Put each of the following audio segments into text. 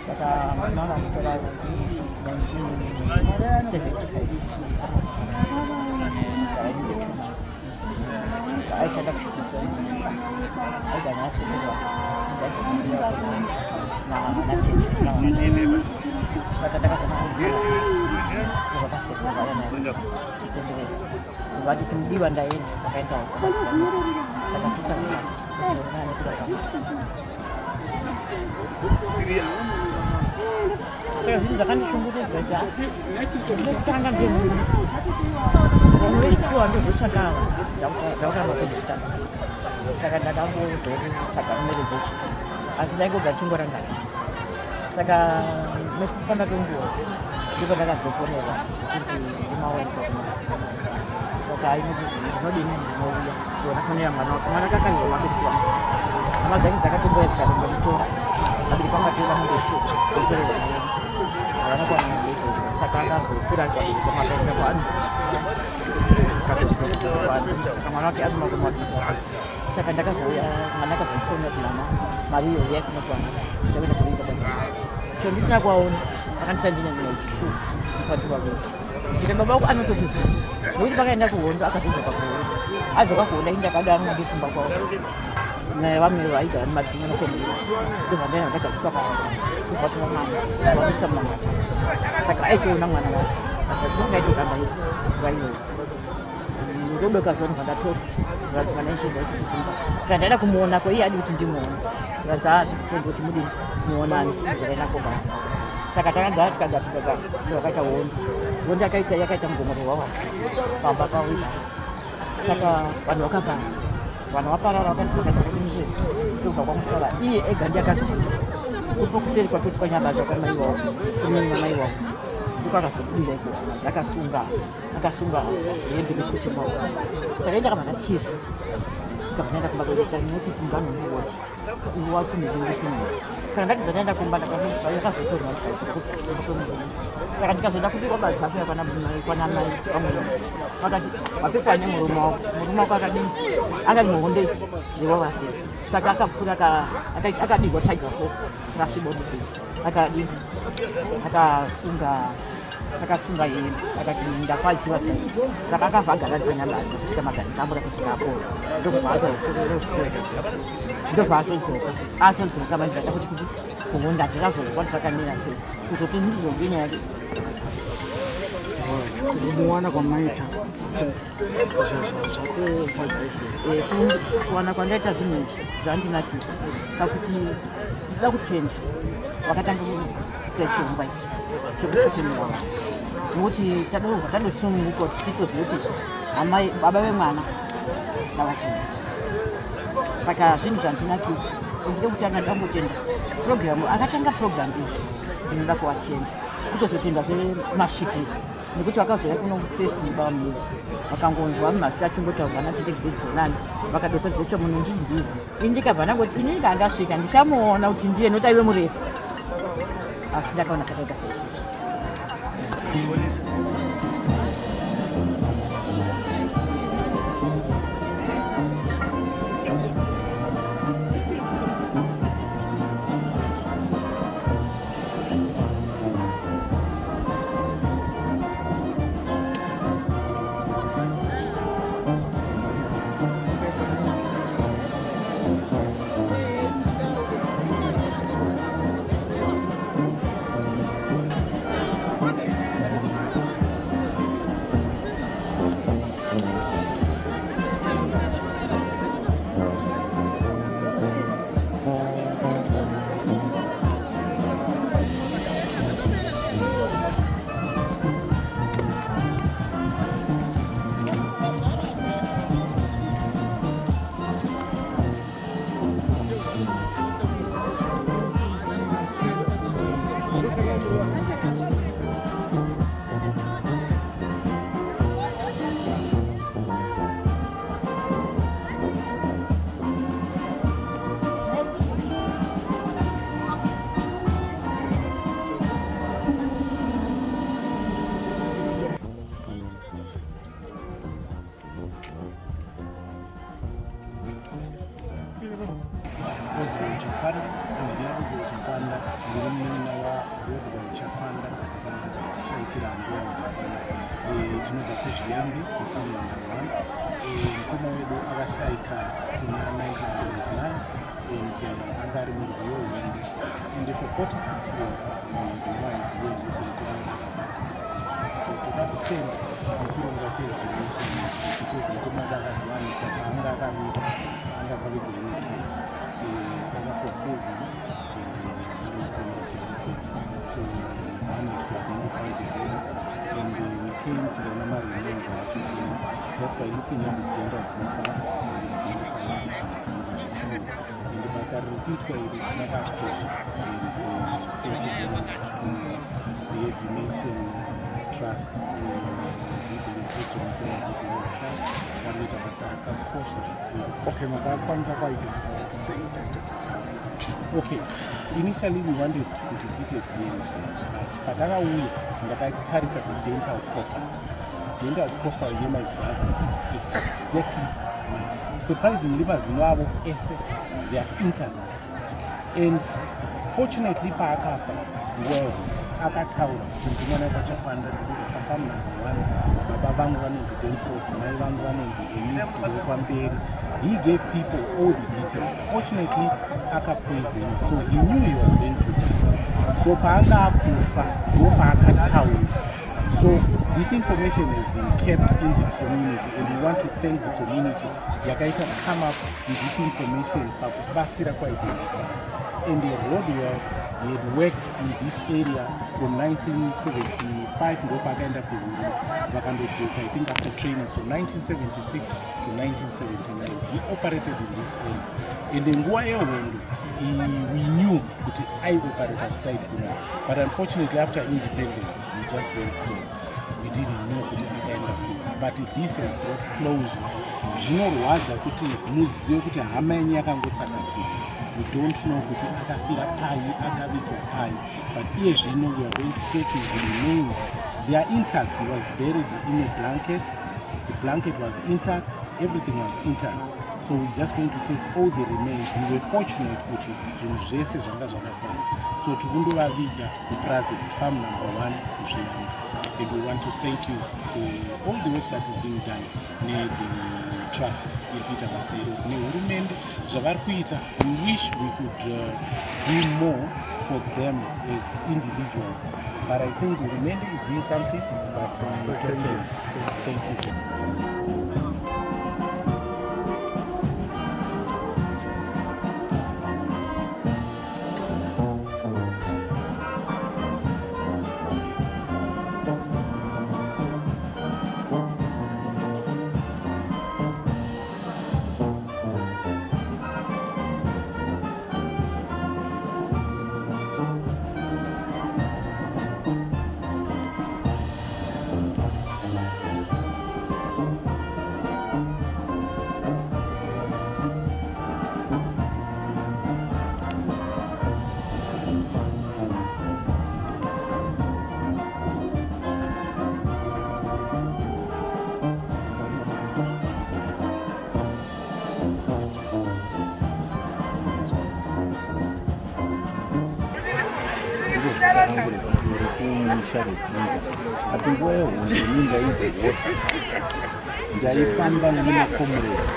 Saka mwana vakatora 1975 aishanda kusvikiswa aigara nasekuru natete saka ndakazama zvakasekuru vaya vati timudiwa ndaenda ndakaenda saka chisaka Saka zvinhu zvakandishungurudza kuti ndekutanga ndemurume vamwe vechituwa ndozotsvaka ava ndakuramba kundozvitambudzika saka ndakangozotsvaga mumeredzo wechituwa asi ndaingoga chingorangarira saka nekufamba kwenguva ndipo ndakazofonerwa kuti ndimawanikwa kuti hai ndinodini ndinouya ndafonera mwana wake mwana akakanirwa vabereki vangu hama dzake dzakatomboya dzikatombomutora vabereki vangu vatova mundocho zotorerwa havana kuwana izvozvo saka akazokwira vabereki vangu akaenda kwaani saka mwana wake ari maoko maviri saka ndakazouya mwana akazondifonera kuti mama mari iyo uyai kunokwana ndichakuenda kurinza baba cho ndisina kuvaona vakandisa ndine mwedzi two mukati waviri ndikati baba wako anotokuziva nekuti vakaenda kuhondo akazodzoka kuhondo adzoka kuhondo ini ndakadanwa ndiri kumba kwavo nevamwe vaigara mumadhuma nokomuniti ndobva ndaenda ndagadzikwa pasi ndobvatora mwana vaisa mumamataka saka aitoona mwana wacho ndonga aitogamba nguva iyoyo ndodoka zuva ndobva ndatorwa ndikazi mwana ichienda kumba saka ndaida kumuona ko iye adi kuti ndimuone ndikazi haa zvikutondi kuti mudini muonani ndikaenda kobaa saka takagara tikagara tikagara ndovakaita hondo hondo yakaita yakaita mugomo rwawasi pamba pavo ipapo saka vanhu vakapara vanhu vaparara vakasi vakaita kudimishe ndobva kwamusara iye ega ndiye akazobuda kupo kuseri kwatoti kwanyabadza kwamai wavo kumina mai wavo ndiko akazobudira ikoko akasunga akasunga hembe nekuti maoko saka indakabva ndatiza ndikabva ndaenda kumba kwedu ndinoti mungano ndowoti saka ndatiza ndaenda kumba ndakazotorwa saka ndikazoenda kubikwa badzakuya kwana mai vamwe vakati wapesana nemurume wako murume wako akadini akati muhonde yevavasiri saka akapfuura akadigwa tiger ko rasvibodii akadini akasunga akasunga hembe akati ndakwaziwa sei saka akabva agara ari panyabadza kusvika magandambura kusvika apora ndobva ndobva azodzoka azodzoka manje ndaita kuti kuti kuhonda ndingazokwanisa zvakamira sei kuzoti ndizonge nyaya yake kumuwana kwamaita zvakufadzai sei eh, kuwana kwandaita zvinhu izvi zvandinakisa pakuti ndinoda kutenda vakatanga kuita chirongwa ichi chekufukunura nokuti tadorwa tadosununguka kuti titoziva kuti amai baba vemwana ndavachengeta saka zvinhu zvandinakidza ndide kutanga ndambotenda purogiramu akatanga purogiramu iyi ndinoda kuvatenda kutozotenda zvemasvikiro nekuti vakazouya kuno first bamuri vakangonzwa mazita achingotaurwa natete gedzonani vakadosa kuti zvese munhu ndindiye ini ndikabva ndangoti ini ndikandasvika ndichamuona kuti ndiye noti aive murefu asi ndakaona kakaita saizvozvo. Ndinobva kuZviyambi, kufarm number 1. Mukoma wedu akashaika kuna 1979 and anga ari murwi wehondo, and for 46 years we had no idea kuti mukoma wedu akashaika. So toda kutenda nechirongwa cheexhumation, because mukoma wedu akazowanikwa paanga akavigwa, anga akavigwa UK, akaproven. So we managed to identify the body and we came to the remains acho just by looking at the dental profile. We identify kuti and basa riri kuitwa iri rakakosha, and thank you very much to the Exhumation Trust, Trust vari kuita basa rakakosha zvikuru. Okay, makakwanisa kuidentify sei? Okay, initially we wanted kuti tiite DNA, but patakauya ndakatarisa the dental profile. Dental profile yemy brother is exactly mine. Surprisingly, mazino avo ese, they are intact, and fortunately paakafa, well, akataura kuti ndimwana wekwaChakwanda, ndikubva pafarm number 1, baba vangu vanonzi Denford, mai vangu vanonzi Enis, ndewekwamberi. He gave people all the details. Fortunately akapoison, so he knew he was going to die, so paanga akufa ndo paakataura. So this information has been kept in the community, and we want to thank the community yakaita come up with this information pakubatsira kuidentify. And the Rodwell, he had worked in this area from 1975, ndopaakaenda kuhuru, vakandodzoka, I think, after training from 1976 to 1979 he operated in this area. And nguva yehondo we knew kuti aioperata kuside kuno, but unfortunately after independence he just went home. We didn't know kuti akaenda kuno, but this has brought closure. Zvinorwadza kuti muzive kuti hama yenyu yakangotsakatika. We don't know kuti akafira pai, akavigwa pai, but iye zvino we are going to take his remains. They are intact. He was buried in a blanket. The blanket was intact, everything was intact, so we're just going to take all the remains. We were fortunate kuti zvinhu zvese zvanga zvakakwana, so tiri kundovaviga kupurazi, farm number 1 kuZviyambi, and we want to thank you for all the work that is being done nethe trust iri kuita basa iroro nehurumende zvavari kuita. We wish we could do more for them as individuals, but I think hurumende is doing something, but thank you. Ndiro zita rangu rekumusha redzinza. Ati nguva yehondo ninga idzi hose ndaifamba nemacomrades.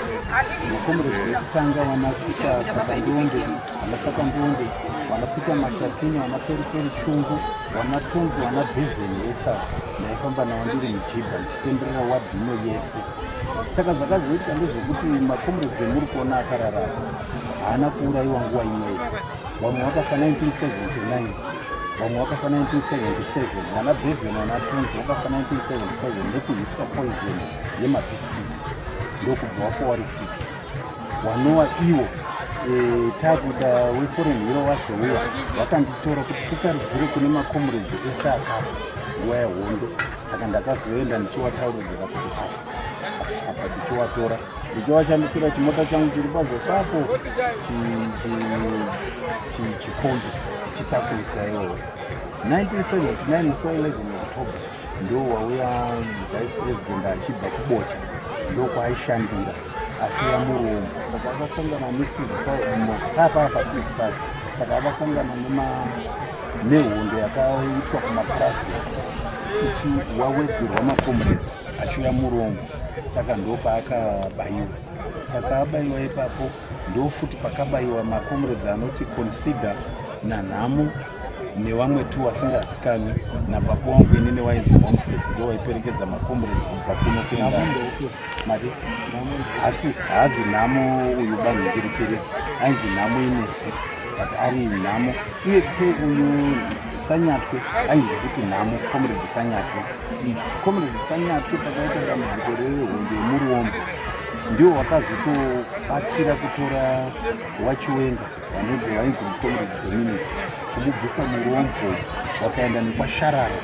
Macomrades ekutanga vana Peter Sakandonde, vana Sakandonde, vana Peter Mashatsini, vana Periperi Shungu, vana Tonzi, vana Bhevheni vesa, ndaifamba navo ndiri mujibha ndichitenderera wadhino yese. Saka zvakazoitika ndezvekuti macomrades emuri kuona akararama haana kuurayiwa nguva imweyo. Vamwe vakafa 1979, vamwe vakafa 1977. Vana Beven, vana Tonzi vakafa 1977 nekuiswa poison yemabiscuits, ndokubva wafa wari 6. Wanova iwo takuita weforeign hero vazouya vakanditora kuti titaridzire kune macomrades ese akafa nguva yehondo. Saka ndakazoenda ndichiwatauridzira kuti apa apa, tichiwatora, ndichiwashandisira chimota changu chiri pazasapo, chikombi, tichitakurisa iwowo. 1979 musi wa11 October ndo wauya vice president achibva kuBocha, ndokwaishandira, achiuya muromo. Saka akasangana ne65 papa pa65. Saka akasangana nehondo yakaitwa kumapurasi. Wawedzerwa macomrades achiuya murongo, saka ndo paakabayiwa. Saka abayiwa ipapo, ndo futi pakabayiwa macomrades anoti Consider naNhamo nevamwe tu vasingazikanwi, nababa wangu inini wainzi Boniface, ndo waiperekedza macomrades kubva kuno kuenda mati. Asi haazi Nhamo uyu banhingirikiri, ainzi Nhamo inesu, but ari Nhamo iye uyu Sanyatwe ainzi futi Nhamo, Comrade Sanyatwe. Comrade Sanyatwe, pakaita dambudziko rehondo yemuRuombo, ndiwo wakazotobatsira kutora waChiwenga vanonzi vainzi Comrade Dominic, kumubvisa muRuombo, wakaenda nekwaSharara,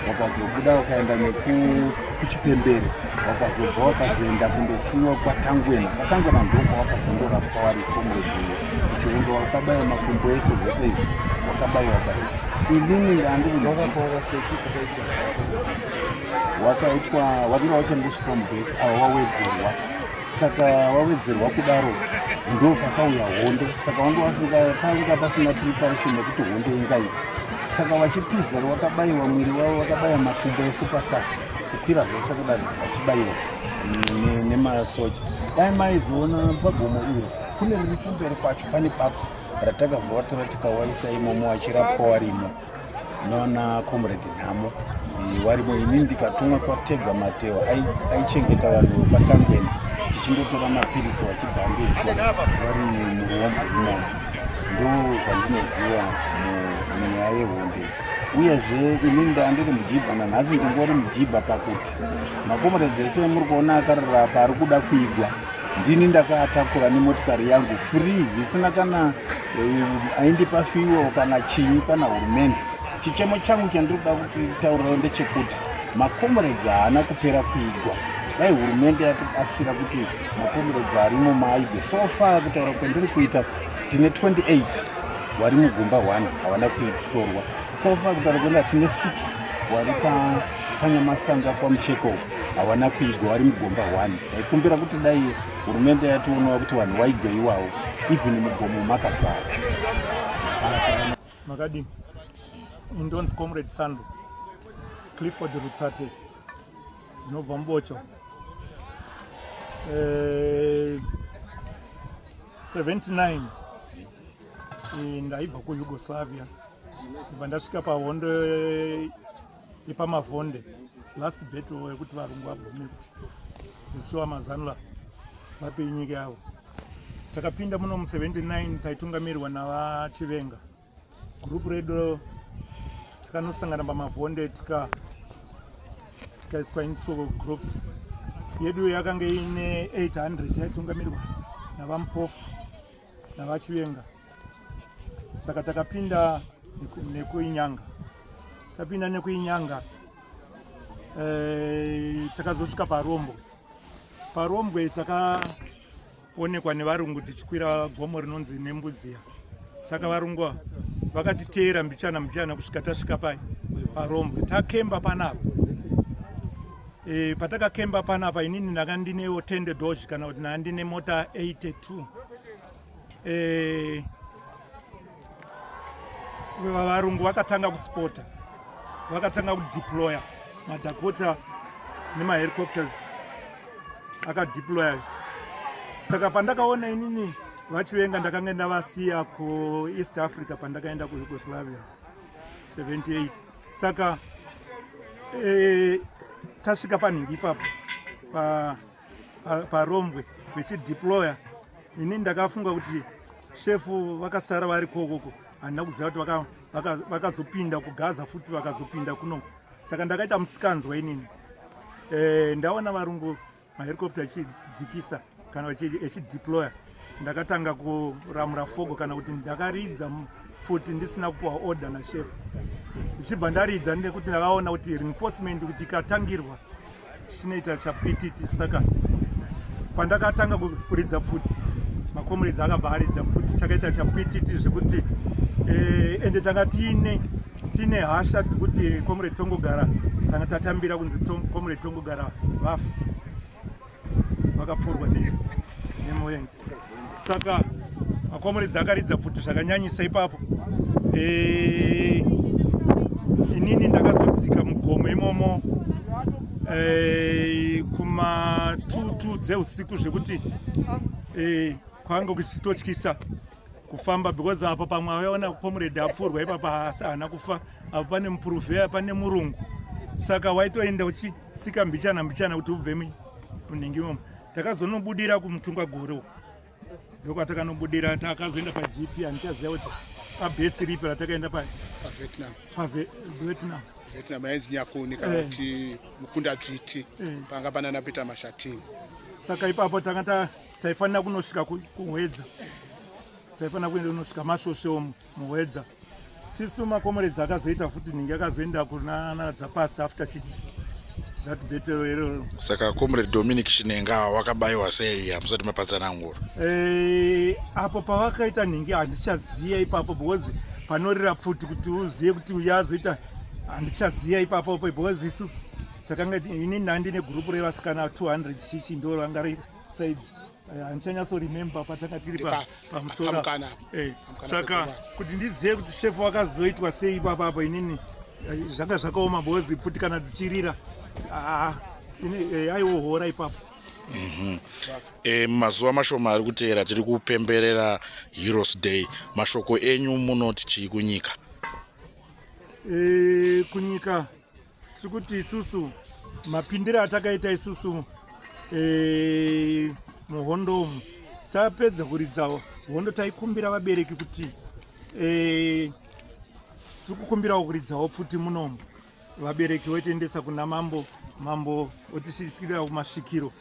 wakazobuda wakaenda nekuChipembere, wakazobva wakazoenda kundosiyiwa kwaTangwena. KwaTangwena ndoko wakazondorapwa wari Comrade Chiwenga, wakabaiwa makumbo ese, zvese izvi wakabayiwa bayiwa. Inini ndandiri wakaitwa wadira wacho ndosvika mubhesi ava wawedzerwa. Saka wawedzerwa kudaro, ndo pakauya hondo. Saka wanga wasinga panga pasina preparation yekuti hondo ingaita. Saka vachitiza, wakabayiwa mwiri wavo, wakabaya makumbo ese pasaka kukwira zvese kudaro, vachibayiwa nemasoja. Dai maizoona pagomo iro kune riri kumberi kwacho, pane bako ratakazovatora tikawaisa imomo, vachirapwa warimo naona Comrade Nhamo warimo. Ini ndikatumwa kwaTega Matewa, aichengeta vanhu vekwaTangwena, tichindotora mapiritsi vachibhandejwa vari muRuombo imomo. Ndo zvandinoziva munyaya yehondo. Uyezve inini ndandiri mujibha, nanhasi ndingori mujibha, pakuti macomrades ese muri kuona akararapa ari kuda kuigwa, ndini ndakaatakura nemotikari yangu free, zvisina kana aindipa fuel kana chinyi kana hurumende. Chichemo changu chandiri kuda kuti taurirawo ndechekuti macomrades haana kupera kuigwa. Dai hurumende yatibatsira kuti macomrades arimo maaigwe. So far, kutaura kwendiri kuita, tine 28 wari mugomba 1 havana kutorwa. So far, kutaura kwenda, tine 6 wari paNyamasanga kwaMucheko, havana kuigwa, vari mugomba 1. Ndaikumbira kuti dai hurumende yationawo kuti vanhu waigwe iwawo, even mugomo makasara. Makadini? Indonzi Comrade Sando Clifford Rutsate, ndinobva muBocho. 79 ndaibva kuYugoslavia, ndibva ndasvika pahondo yepaMavhonde, last battle yekuti varungu vabvume kuti zvisuwa maZanula vape nyika yavo. Takapinda muno mu79, taitungamirirwa navaChivenga. Gurupu redu takanosangana paMavhonde, tikaiswa into groups. Yedu yakanga ine 800, yaitungamirirwa navaMupofu navaChivenga. Saka takapinda nekuInyanga. Tapinda nekuInyanga, takazosvika paRombwe. PaRombwe takaonekwa nevarungu tichikwira gomo rinonzi Nembuziya. Saka varungu vakatiteera mbichana mbichana kusvika tasvika pai paRombwe. Takemba panapa. Patakakemba panapa, inini ndanga ndinewo tende Dodge, kana kuti ndanga ndine mota 82. Varungu vakatanga kuspota, vakatanga kudeploya maDakota nemahelicopters, akadeploya. Saka pandakaona inini vaChivenga, ndakanga ndavasiya kuEast Africa pandakaenda kuYugoslavia 78. Saka tasvika panhingi ipapo paRombwe vechideploya, ini ndakafunga kuti shefu vakasara vari kokoko. Handina kuziva kuti vakazopinda kuGaza futi, vakazopinda kuno. Saka ndakaita musikanzwa inini. Ndaona varungu mahelicopter echidzikisa kana echideploya, ndakatanga kuramura fogo, kana kuti ndakaridza pfuti ndisina kupiwa order nashefu. Ndichibva ndaridza nekuti ndakaona kuti reinforcement kuti ikatangirwa chinoita chapwititi. Saka pandakatanga kuridza pfuti, macomrades akabva aridza pfuti, chakaita chapwititi zvekuti ende tanga tiine hasha dzekuti Comrade Tongogara, tanga tatambira kunzi Comrade Tongogara vafa, vakapfurwa nemuvengi. Saka macomrades akaridza pfuti zvakanyanyisa ipapo. Inini ndakazodzika mugomo imomo. imomo eh, kumatutu dzeusiku zvekuti eh, kwanga kuchitotyisa kufamba because apo pamwe aiona comrade apfurwa ipapa asi haana kufa apo pane mupuruvheya pane murungu saka waitoenda uchitsika mbichana mbichana kuti ubve munhingi imomo takazonobudira kumutungagore uko ndokwatakanobudirira takazoenda pagp handichaziva kuti pabhesi ripi ratakaenda pavietnam Vietnam yainzi Nyakuni kana eh. kuti Mukunda Dzviti eh. panga panana Peter Mashatini. Saka ipapo tanga taifanira kunosvika kuHwedza, taifanira kuenda kunosvika Masvosve muHwedza. Tisu makomoredzi akazoita futi nhingi akazoenda kunana Dzapasi after chi that battle iroro. Saka comrade Dominic Chinenga wakabayiwa sei hamusati mapatsanangura? Eh, apo pavakaita nhingi handichaziva ipapo because panorira pfuti kuti uzive kuti uyo azoita handichaziva ipapo because isusu takanga ini ndandine gurupu revasikana 200 chichi ndo ranga riri side eh, handichanyatso remember patanga tiri pamusoro eh, saka kuti ndizive kuti shefu wakazoitwa sei ipapa apo inini eh, zvanga zvakaoma because pfuti kana dzichirira ah, aiwohora ipapo mhm. Mazuva mashoma ari kuteera tiri kupemberera Heroes Day. Mashoko enyu munoti chii kunyika? Kunyika tiri kuti isusu mapindiro atakaita isusu e, muhondo umu tapedza kuridza hondo taikumbira vabereki kuti e, tiri kukumbirawo kuridzawo pfuti munomu vabereki votiendesa kuna mambo mambo otisvikira kumasvikiro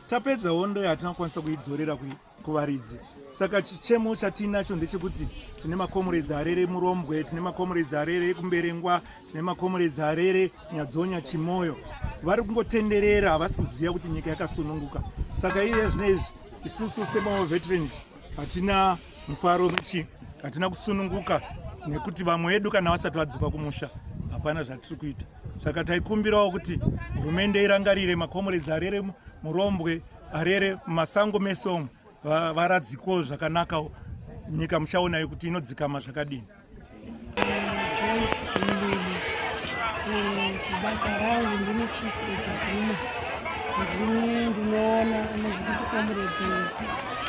tapedza hondo yatina kukwanisa kuidzorera kuvaridzi saka chichemo chatiinacho ndechekuti tine makomuredzi arere murombwe tine makomuredzi arere kumberengwa tine makomuredzi arere nyadzonya chimoyo vari kungotenderera havasi kuziva kuti nyika yakasununguka saka iye zvino izvi isusu semawo veterans hatina mufaro chi hatina kusununguka nekuti vamwe vedu kana vasati vadzoka kumusha hapana zvatiri kuita saka taikumbirawo kuti hurumende irangarire makomuredzi arere murombwe arere mumasango mese umu varadzikwewo zvakanakawo nyika muchaonayo kuti inodzikama zvakadini Joyce Mbili. Basa rangu ndini chief exuma ndini ndinoona nezvekuti comrade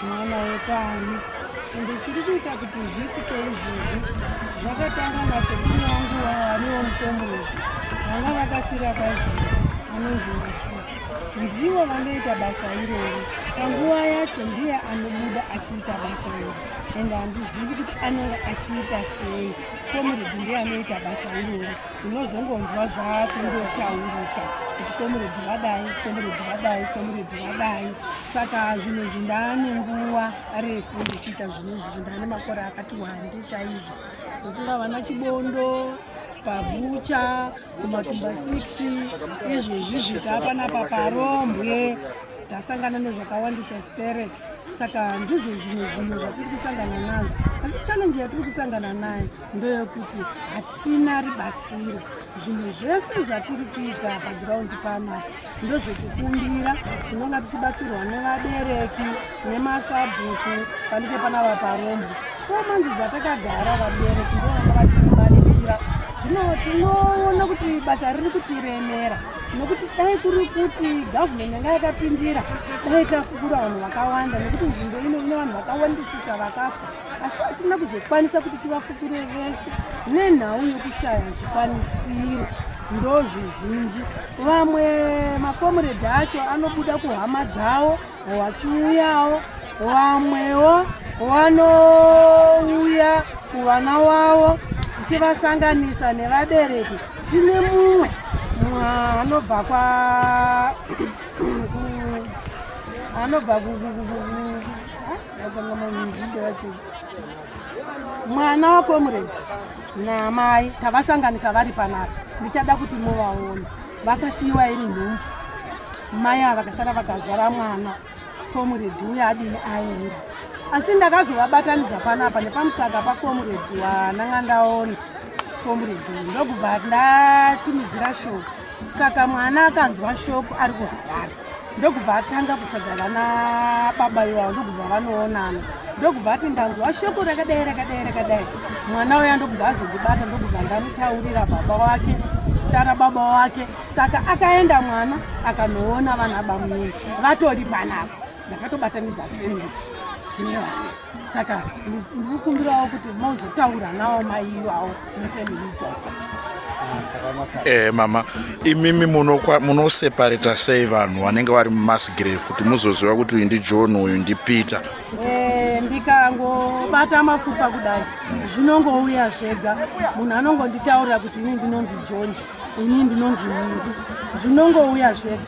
mwana wekani ende chiri kuita kuti zviitike izvozvi zvakatanga nasekuru wangu wariwo mucomrade vanga vakafira kwazvino anonzi masuku Ndivo vanoita basa iroro. Panguva yacho ndiye anobuda achiita basa iri and handizivi kuti anonga achiita sei. Komuredzi ndiye anoita basa iroro. Unozongonzwa zvakungotaurika kuti komuredzi vadai, komuredzi vadai, komuredzi vadai. Saka zvinhu izvi ndaane nguva refu ndichiita zvinhu izvi, ndaane makore akati wandi chaizvo. Ndofunga vana Chibondo pabucha kumatumba 6 izvozvi zvita panapa parombwe tasangana nezvakawandisa sterek saka ndizvo zvimwe zvinhu zvatiri kusangana nazvo asi challenge yatiri kusangana nayo ndeyekuti hatina ribatsiro zvinhu zvese zvatiri kuita pagiraundi panapa ndozvekukumbira tinoona tichibatsirwa nevabereki nemasabhuku panike panava parombwe four months dzatakagara vabereki ndovanga vachitibatsira zvino tinoona kuti basa riri kutiremera nokuti dai kuri kuti gavhumendi yanga yakapindira dai tafukura vanhu vakawanda nokuti nzvimbo ino ine vanhu vakawandisisa vakafa asi hatina kuzokwanisa kuti tivafukure vese nenhau yokushaya zvikwanisiro ndozvizhinji vamwe makomuredhi acho anobuda kuhama dzavo vachiuyawo vamwewo vanouya kuvana wavo tichivasanganisa nevabereki tine mumwe anobva kwa anobva mwana wacomrade namai tavasanganisa vari panapa ndichada kuti muvaone vakasiyiwa iri nhumbu mai ava vakasara vakazvara mwana comrade uye adini aenda asi ndakazovabatanidza panapa nepamusaka pacomrade wananga ndaona comrade uyu ndokubva ndatumidzira shoko saka mwana akanzwa shoko ari kuharare ndokubva atanga kutsvaga vana baba ivavo ndokubva vanoonana ndokubva ati ndanzwa shoko rakadai rakadai rakadai mwana uya ndokubva azondibata ndokubva ndamutaurira baba wake zita rababa wake. Saka akaenda mwana akanoona vana bamunini vatori panapa. Ndakatobatanidza family nevana. Saka ndiri kukumbirawo kuti mozotaura nawo mai iwawo nefamily idzodzo. Mama, imimi munoseparata sei vanhu vanenge vari mumass grave kuti muzoziva kuti uyu ndiJohn, uyu ndiPeter? Ndikangobata mafupa kudai, zvinongouya zvega. Munhu anongonditaurira kuti ini ndinonzi John, ini ndinonzi Ningi, zvinongouya zvega.